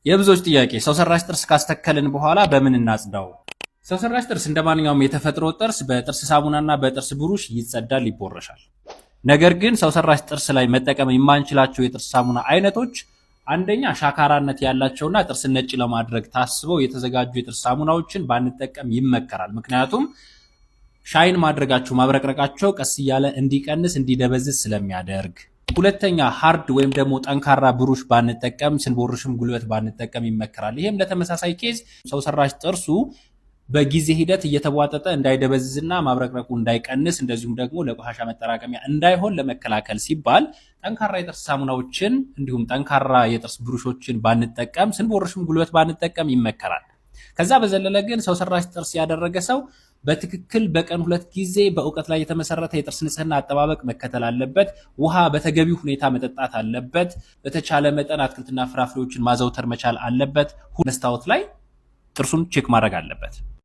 የብዙዎች ጥያቄ፣ ሰው ሰራሽ ጥርስ ካስተከልን በኋላ በምን እናጽዳው? ሰው ሰራሽ ጥርስ እንደ ማንኛውም የተፈጥሮ ጥርስ በጥርስ ሳሙናና በጥርስ ብሩሽ ይጸዳል፣ ይቦረሻል። ነገር ግን ሰው ሰራሽ ጥርስ ላይ መጠቀም የማንችላቸው የጥርስ ሳሙና አይነቶች አንደኛ ሻካራነት ያላቸውና ጥርስን ነጭ ለማድረግ ታስበው የተዘጋጁ የጥርስ ሳሙናዎችን ባንጠቀም ይመከራል። ምክንያቱም shine ማድረጋቸው፣ ማብረቅረቃቸው ቀስ እያለ እንዲቀንስ፣ እንዲደበዝዝ ስለሚያደርግ። ሁለተኛ hard ወይም ደግሞ ጠንካራ ብሩሽ ባንጠቀም፣ ስንቦርሽም ጉልበት ባንጠቀም ይመከራል። ይህም ለተመሳሳይ case ሰው ሰራሽ ጥርሱ በጊዜ ሂደት እየተቧጠጠ እንዳይደበዝዝና ማብረቅረቁ እንዳይቀንስ፣ እንደዚሁም ደግሞ ለቆሻሻ መጠራቀሚያ እንዳይሆን ለመከላከል ሲባል ጠንካራ የጥርስ ሳሙናዎችን እንዲሁም ጠንካራ የጥርስ ብሩሾችን ባንጠቀም፣ ስንቦርሽም ጉልበት ባንጠቀም ይመከራል። ከዛ በዘለለ ግን ሰው ሰራሽ ጥርስ ያደረገ ሰው በትክክል በቀን 2 ጊዜ በእውቀት ላይ የተመሰረተ የጥርስ ንጽህና አጠባበቅ መከተል አለበት። ውሃ በተገቢው ሁኔታ መጠጣት አለበት። በተቻለ መጠን አትክልትና ፍራፍሬዎችን ማዘውተር መቻል አለበት። መስታወት ላይ ጥርሱን check ማድረግ አለበት።